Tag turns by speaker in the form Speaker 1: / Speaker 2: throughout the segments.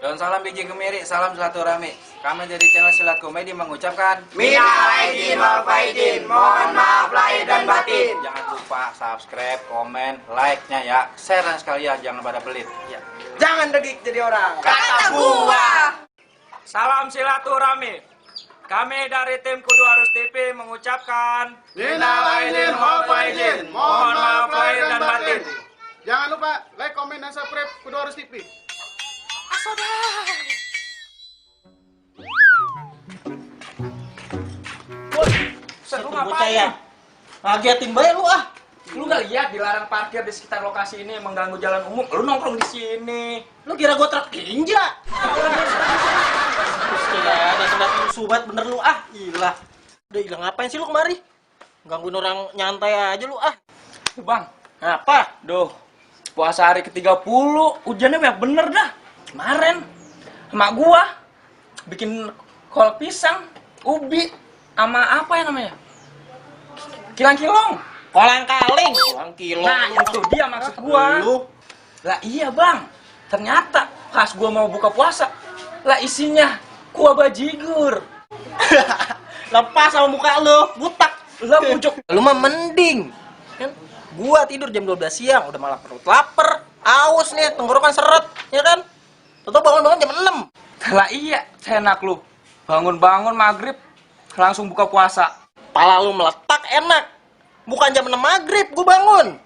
Speaker 1: Dan salam biji kemiri, salam silaturahmi. Kami dari channel Silat Komedi mengucapkan
Speaker 2: Minal aidin wal faidin, mohon maaf lahir dan batin.
Speaker 1: Jangan lupa subscribe, komen, like-nya ya. Share dan sekalian, jangan pada pelit. Ya.
Speaker 2: Jangan degik jadi orang.
Speaker 3: Kata gua.
Speaker 4: Salam silaturahmi. Kami dari tim Kudu Harus TV mengucapkan
Speaker 5: Minal aidin wal faidin, mohon maaf lahir dan batin. Jangan lupa like, komen, dan subscribe Kudu Harus TV.
Speaker 4: Lu ngapain?
Speaker 3: Ngagetin bae lu ah.
Speaker 4: Lu nggak lihat dilarang parkir di sekitar lokasi ini mengganggu jalan umum. Lu nongkrong di sini.
Speaker 3: Lu kira gua truk tinja? Gila, ada subat bener lu ah. Gila. Udah hilang ngapain sih lu kemari? Gangguin orang nyantai aja lu ah.
Speaker 4: Bang,
Speaker 3: Apa?
Speaker 4: duh. Puasa hari ke-30, hujannya banyak bener dah. Kemarin emak gua bikin kol pisang, ubi, sama apa ya namanya? Kilang-kilong.
Speaker 3: Kolang-kaling. Kolang kilo.
Speaker 4: Nah, itu dia maksud gua.
Speaker 3: Lu.
Speaker 4: Lah iya bang, ternyata pas gua mau buka puasa, lah isinya kuah bajigur.
Speaker 3: Lepas sama muka lu, butak.
Speaker 4: Lah bujuk.
Speaker 3: Lu mah mending. Kan gua tidur jam 12 siang, udah malah perut lapar, aus nih, tenggorokan seret, ya kan? Toto bangun-bangun jam 6.
Speaker 4: Lah iya, enak lu. Bangun-bangun maghrib, langsung buka puasa.
Speaker 3: Pala lu meletak enak. Bukan jam 6 maghrib gua bangun.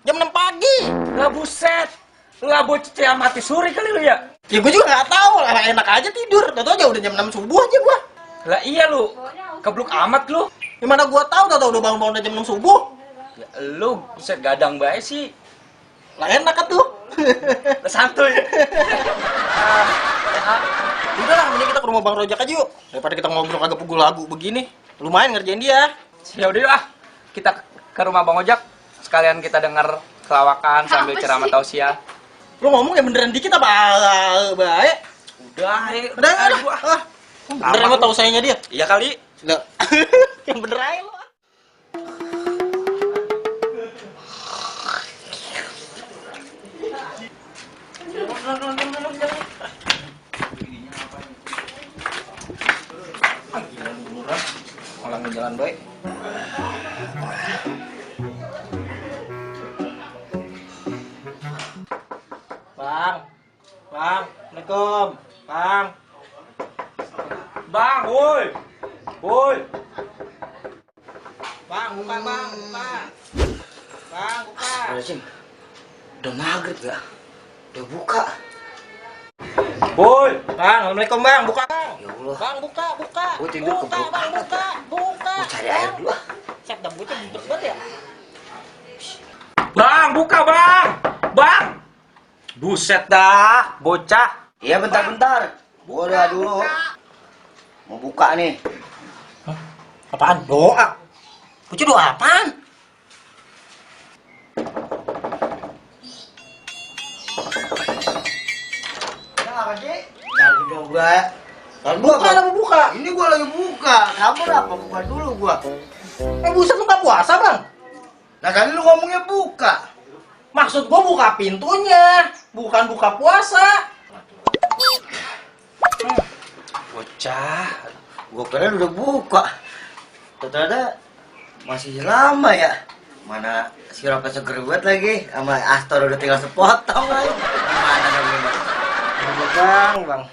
Speaker 3: Jam 6 pagi.
Speaker 4: Lah buset, lah bocah mati suri kali lu ya.
Speaker 3: Ya gua juga nggak tahu, lah enak aja tidur. Toto aja udah jam 6 subuh aja gua.
Speaker 4: Lah iya lu, kebluk amat lu.
Speaker 3: Gimana gua tahu Toto udah bangun-bangun udah jam 6 subuh.
Speaker 4: Ya lu, buset gadang bae sih.
Speaker 3: Lah enak kan tuh.
Speaker 4: Lah santuy.
Speaker 3: Udah lah, mending kita ke rumah Bang Rojak aja yuk. Daripada kita ngobrol kagak pukul lagu begini. Lumayan ngerjain dia.
Speaker 4: Ya udah yuk ah, kita ke rumah Bang Ojak. Sekalian kita dengar kelawakan sambil ceramah tausiah.
Speaker 3: Lu ngomong ya beneran dikit apa baik?
Speaker 4: Udah,
Speaker 3: Udah. Ah. Bener emang tahu sayanya dia?
Speaker 4: Iya kali.
Speaker 3: Sudah. Yang bener aja lu.
Speaker 4: Ngulangin jalan baik.
Speaker 3: Bang. Bang, Assalamualaikum. Bang.
Speaker 4: Bang, woi. Woi.
Speaker 3: Bang, buka bang, buka. Bang, buka.
Speaker 2: Udah maghrib ya? Udah buka.
Speaker 4: Woi.
Speaker 3: Bang, Assalamualaikum bang, buka bang.
Speaker 2: Ya Allah.
Speaker 3: Bang, buka, buka.
Speaker 2: Gua tidur
Speaker 3: buka,
Speaker 2: keblok
Speaker 3: bang,
Speaker 2: amat,
Speaker 3: buka, buka.
Speaker 2: Gua cari air dulu ah.
Speaker 3: Set dah bocah buntut banget ya.
Speaker 4: Bang, buka bang. Bang. Buset dah, bocah.
Speaker 2: Iya bentar-bentar. Gua udah dulu. Mau buka nih.
Speaker 3: Apaan? Doa. Bocah doa apaan?
Speaker 2: Kenapa sih? Jangan coba.
Speaker 3: Buka, apa buka?
Speaker 2: Ini gua lagi buka. Kabar apa? Buka dulu gua.
Speaker 3: Buset lu nggak puasa bang?
Speaker 2: Nah tadi lu ngomongnya buka.
Speaker 3: Maksud gua buka pintunya, bukan buka puasa.
Speaker 2: Bocah. Gua kira udah buka. Ternyata masih lama ya. Mana sirapnya seger banget lagi. Sama Astor udah tinggal sepotong lagi. Gimana dong ini?
Speaker 3: Bang.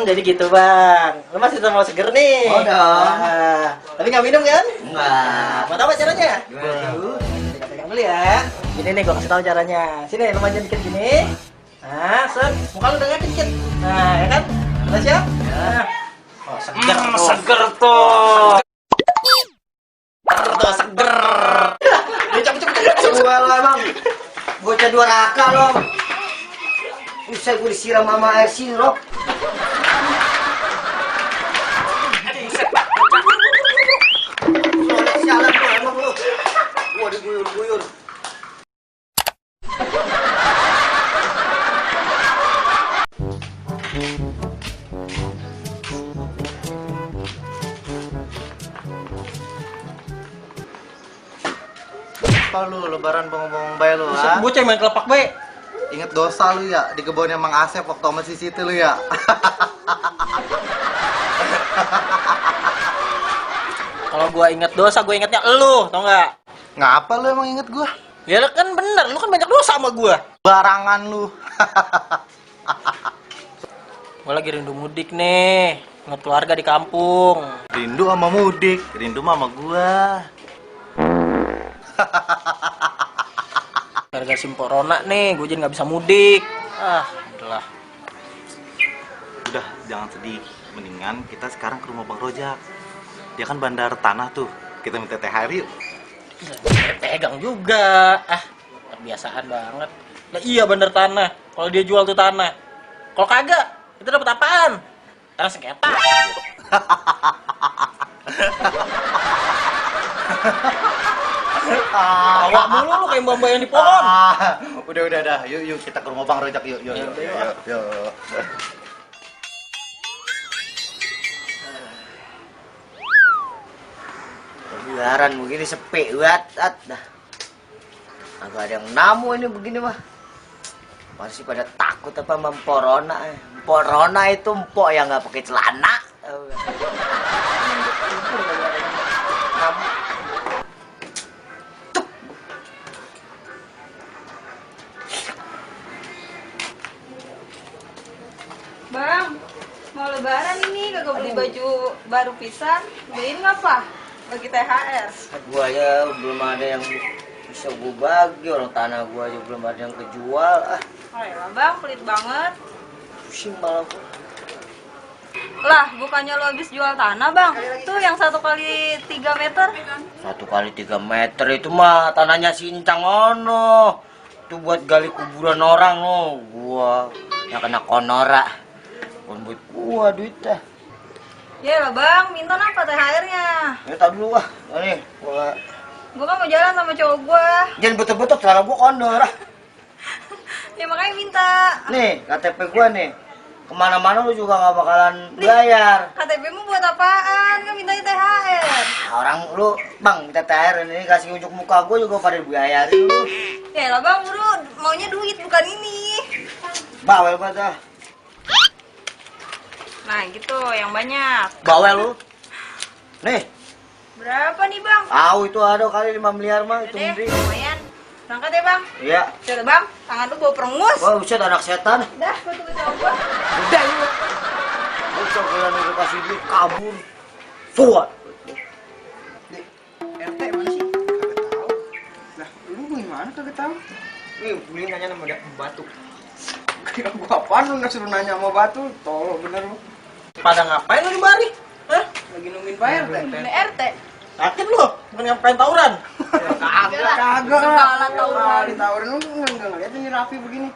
Speaker 3: Jadi gitu bang. Lu masih mau seger nih?
Speaker 2: Oh, dong.
Speaker 3: Nah, tapi nggak minum kan?
Speaker 2: Enggak.
Speaker 3: Mau tahu caranya?
Speaker 2: Gimana tuh?
Speaker 3: Pegang dulu ya. Gini nih, gua kasih tahu caranya. Sini, lu manjain dikit gini. Nah, set. Muka lu udah dikit. Nah, ya kan? Udah siap? Nah. Oh, seger tuh.
Speaker 4: Seger tuh.
Speaker 3: Tuh, seger.
Speaker 2: Cepet. Gua lo emang bocah dua raka lo. Usai gue disiram sama air sirup. Sialan lo emang lo. Gua diguyur-guyur.
Speaker 3: Apa lu lebaran bongong-bongong bae lu, ha? Bocah main kelepak bae.
Speaker 5: inget dosa lu ya di kebunnya Mang Asep waktu sama si Siti lu ya.
Speaker 3: Kalau gua inget dosa, gua ingetnya elu, tau nggak?
Speaker 5: Ngapa lu emang inget gua?
Speaker 3: Ya kan bener, lu kan banyak dosa sama gua.
Speaker 5: Barangan lu.
Speaker 3: Gua lagi rindu mudik nih, inget keluarga di kampung.
Speaker 5: Rindu sama mudik, rindu mah sama gua.
Speaker 3: Gara-gara si Mpok Rona nih, gua jadi nggak bisa mudik. Udah.
Speaker 5: Udah, jangan sedih. Mendingan kita sekarang ke rumah Bang Rojak. Dia kan bandar tanah tuh. Kita minta THR yuk.
Speaker 3: Pegang juga. Kebiasaan banget. Nah iya bandar tanah. Kalau dia jual tuh tanah. Kalau kagak, itu dapat apaan? Tanah sengketa. Awak mulu lu kayak mbak yang di pohon.
Speaker 5: Udah dah. Yuk kita ke rumah Bang Rojak yuk.
Speaker 2: Lebaran begini sepi banget dah. Agak ada yang namu ini begini mah. Masih pada takut apa sama Mpok Rona. Mpok Rona itu mpok yang nggak pakai celana.
Speaker 6: Bang, mau lebaran ini kagak beli baju baru pisan. Beliin ngapa? Bagi THR.
Speaker 2: Gua aja belum ada yang bisa gua bagi, orang tanah gua aja belum ada yang kejual.
Speaker 6: Oh ya bang, pelit banget.
Speaker 2: Pusing malah gua.
Speaker 6: Lah, bukannya lo habis jual tanah bang? Tuh yang 1 kali 3 meter.
Speaker 2: 1 kali 3 meter itu mah tanahnya si Incang ono. Itu buat gali kuburan orang lo. Gua yang kena konora. Bukan buat gua duitnya.
Speaker 6: Ya lah bang, minta apa THR-nya?
Speaker 2: Ya tak dulu nih gua.
Speaker 6: Gua kan mau jalan sama cowok gua.
Speaker 2: Jangan betul-betul celana gua konor.
Speaker 6: Ya makanya minta.
Speaker 2: Nih KTP gua nih. Kemana-mana lu juga nggak bakalan bayar.
Speaker 6: KTP-mu buat apaan? Kan mintanya THR.
Speaker 2: Orang lu bang minta THR ini kasih unjuk muka gua juga pada dibayarin lu.
Speaker 6: Ya lah bang, buru maunya duit bukan ini.
Speaker 2: Bawel banget dah.
Speaker 6: Nah gitu, yang banyak.
Speaker 2: Bawel lu. Nih,
Speaker 6: Berapa nih bang?
Speaker 2: tahu itu ada kali 5 miliar mah itu
Speaker 6: Udah deh,
Speaker 2: mending.
Speaker 6: lumayan. Berangkat ya bang.
Speaker 2: Iya.
Speaker 6: Sudah bang, tangan lu bau perengus.
Speaker 2: Wah, buset anak setan.
Speaker 6: Dah, gua tunggu cowok gua.
Speaker 2: Udah yuk. Buset kalian udah kasih duit kabur. Suat.
Speaker 4: RT mana sih? Kagak tahu. Lah, lu gimana kagak tahu?
Speaker 2: Nih, beli nanya sama batu.
Speaker 4: Kira gua apaan lu nggak suruh nanya sama batu? Tolong bener lu.
Speaker 3: Pada ngapain lu di mari?
Speaker 4: Lagi nungguin Pak RT.
Speaker 6: Ini RT.
Speaker 3: Yakin lu? Bukan ngapain tawuran?
Speaker 4: Kagak
Speaker 6: Segala tawuran.
Speaker 4: Ditawarin lu enggak ngeliat ini rapi begini.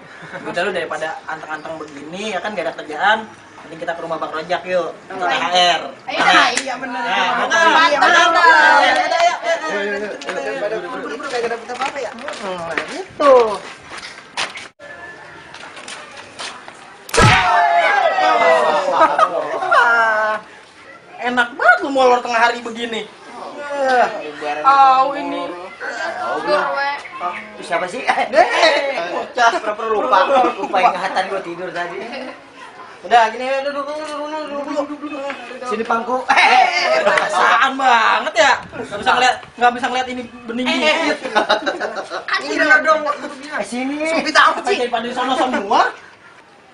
Speaker 3: Udah lu daripada anteng-anteng begini ya kan gak ada kerjaan. Mending kita ke rumah Bang Rojak yuk. Minta THR.
Speaker 6: Ayo,
Speaker 4: Iya bener.
Speaker 6: mantap.
Speaker 4: Daripada buru-buru kagak dapet apa-apa ya.
Speaker 3: Gitu. Enak banget lu molor tengah hari begini.
Speaker 6: Ini.
Speaker 2: Itu siapa sih? Bocah pura-pura lupa. Lupa ingatan gua tidur tadi.
Speaker 3: Udah gini duduk dulu.
Speaker 2: Sini pangku.
Speaker 3: Perasaan banget ya. Nggak bisa ngeliat ini bening dikit.
Speaker 2: Ini dong. Sini.
Speaker 3: Daripada di sana semua.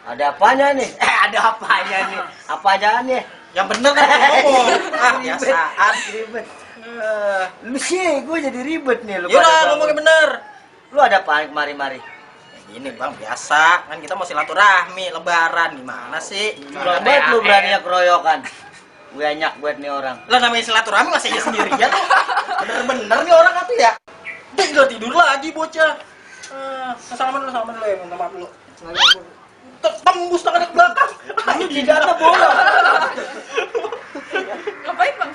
Speaker 2: Ada apanya nih? Ada apanya nih? Apa aja nih?
Speaker 3: Yang bener kan ngomong. Biasaan.
Speaker 2: Ribet. Lu sih, gue jadi ribet nih. Lu
Speaker 3: Yaudah ngomongnya bener.
Speaker 2: Lu ada apaan kemari-mari?
Speaker 3: Ini bang biasa kan kita mau silaturahmi lebaran gimana sih?
Speaker 2: Curang banget lu beraninya keroyokan. Banyak buat nih orang.
Speaker 3: Lah namanya silaturahmi masa iya sendirian tuh. Bener-bener nih orang tuh ya. Tinggal tidur lagi bocah. Salaman dulu ya, minta maaf dulu. Tembus tangan ke belakang.
Speaker 2: Ini tidak ada bola.
Speaker 6: Ngapain bang?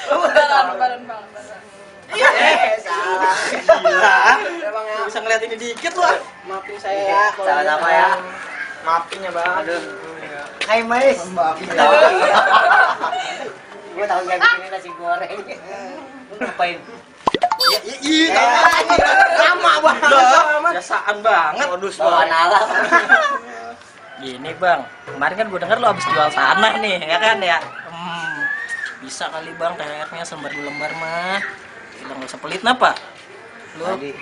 Speaker 6: Lebaran bang.
Speaker 3: Iya. Gila. Bisa ngeliat ini dikit lu. Maafin saya ya.
Speaker 2: Sama-sama ya.
Speaker 3: Maafin ya bang.
Speaker 2: Aduh. Hai Mais. Gue tahu gak bikin nasi goreng. Lu ngapain?
Speaker 3: Lama banget. Biasaan banget.
Speaker 2: Modus bawaan alam.
Speaker 4: Gini bang, kemarin kan gue denger lo habis jual tanah nih, ya kan ya? Bisa kali bang THR-nya selembar 2 lembar mah. Kita nggak usah pelit napa? Lo?
Speaker 2: Tadi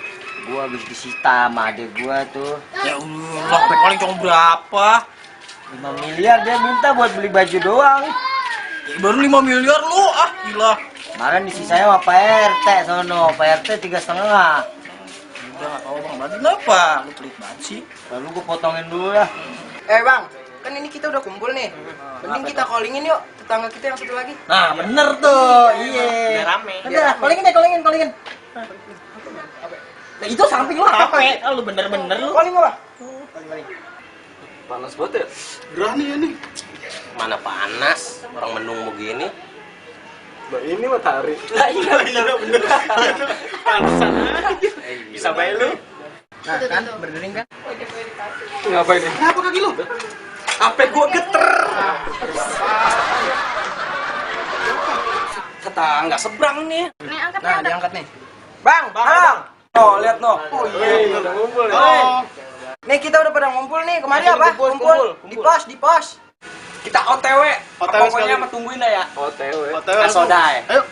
Speaker 2: gua habis disita sama adek gua tuh.
Speaker 4: Ya Allah, paling cuma berapa?
Speaker 2: 5 miliar dia minta buat beli baju doang.
Speaker 4: Ya, baru 5 miliar lu, ah gila.
Speaker 2: Kemarin disisanya sama Pak RT sono, Pak RT 3,5.
Speaker 4: Udah nggak tahu bang, berarti kenapa? Lu pelit banget sih.
Speaker 2: Lalu gua potongin dulu ya.
Speaker 3: Bang, kan ini kita udah kumpul nih. Mending kita callingin yuk tetangga kita yang satu lagi.
Speaker 4: Nah bener tuh, iya.
Speaker 3: Biar rame.
Speaker 4: Udah, callingin. Nah itu samping lu apa? Lu bener-bener lu.
Speaker 3: Calling apa?
Speaker 5: Panas banget ya?
Speaker 3: Berani ya nih.
Speaker 7: Mana panas, orang mendung begini.
Speaker 5: Ini matahari.
Speaker 4: Lah iya bener. Panasan aja. Bisa baik lu.
Speaker 3: Nah kan, berdering kan?
Speaker 5: Ngapain nih?
Speaker 3: Kenapa kaki lu?
Speaker 4: Sampai gua geter. Tetangga seberang nih.
Speaker 6: Nih angkat
Speaker 3: Nah,
Speaker 6: nih,
Speaker 3: diangkat nih. Bang.
Speaker 4: Oh, lihat no.
Speaker 5: Oh iya, udah ngumpul ya.
Speaker 3: Nih kita udah pada ngumpul nih. Kemarin apa?
Speaker 5: Kumpul.
Speaker 3: Di pos.
Speaker 4: Kita OTW.
Speaker 5: OTW
Speaker 4: Pokoknya
Speaker 5: sekali.
Speaker 4: mah tungguin ya.
Speaker 5: OTW.
Speaker 4: Kasoda ya.
Speaker 5: Ayo.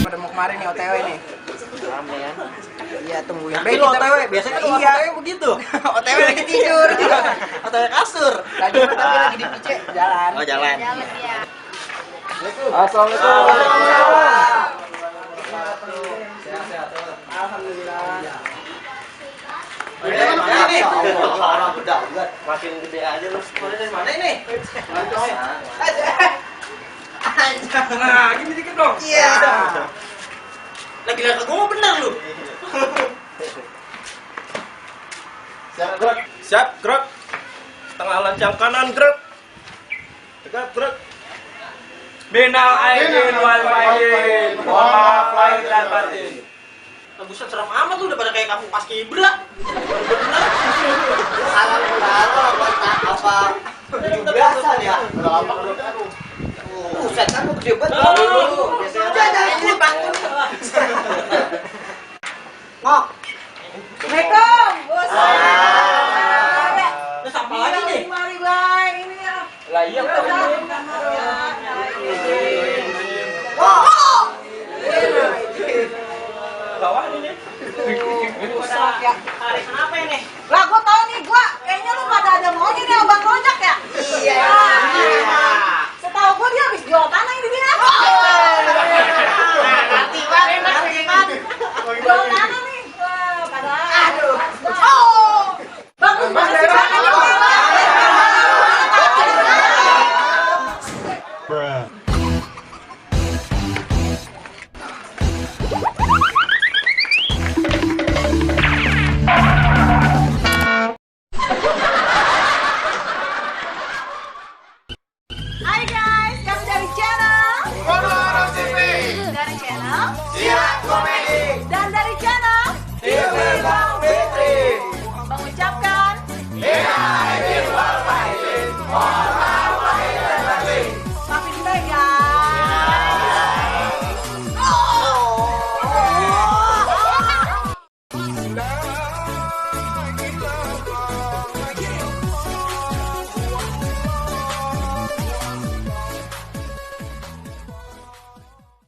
Speaker 3: Pada mau kemarin nih OTW nih. Iya tungguin.
Speaker 4: Tapi lu OTW, biasanya kan
Speaker 3: iya.
Speaker 4: OTW begitu.
Speaker 3: OTW lagi tidur.
Speaker 4: OTW kasur.
Speaker 3: Lagi tapi lagi di PC jalan.
Speaker 4: Oh, jalan.
Speaker 6: jalan dia.
Speaker 2: Orang berdaulat.
Speaker 7: Makin gede aja lu. Dari mana ini?
Speaker 4: Nah, gini dikit dong.
Speaker 3: Iya.
Speaker 4: Lagi lihat gua bener lu.
Speaker 7: Siap, gerak. Setengah lancang kanan, gerak. Tegak, gerak.
Speaker 4: Minal aidin wal faizin. Mohon maaf lahir dan batin.
Speaker 3: Buset serem amat lu udah pada kayak kamu pas kibra.
Speaker 2: Salah apa 17-an ya? Berapa Buset kan lu gede banget. Biasanya
Speaker 3: Ini bangun.
Speaker 2: Ngok.
Speaker 6: Assalamualaikum, bos.
Speaker 4: Terus apa lagi nih?
Speaker 6: Mari bang, ini ya.
Speaker 4: Lah iya
Speaker 3: Bawah ini. Tarik kenapa ini? Lah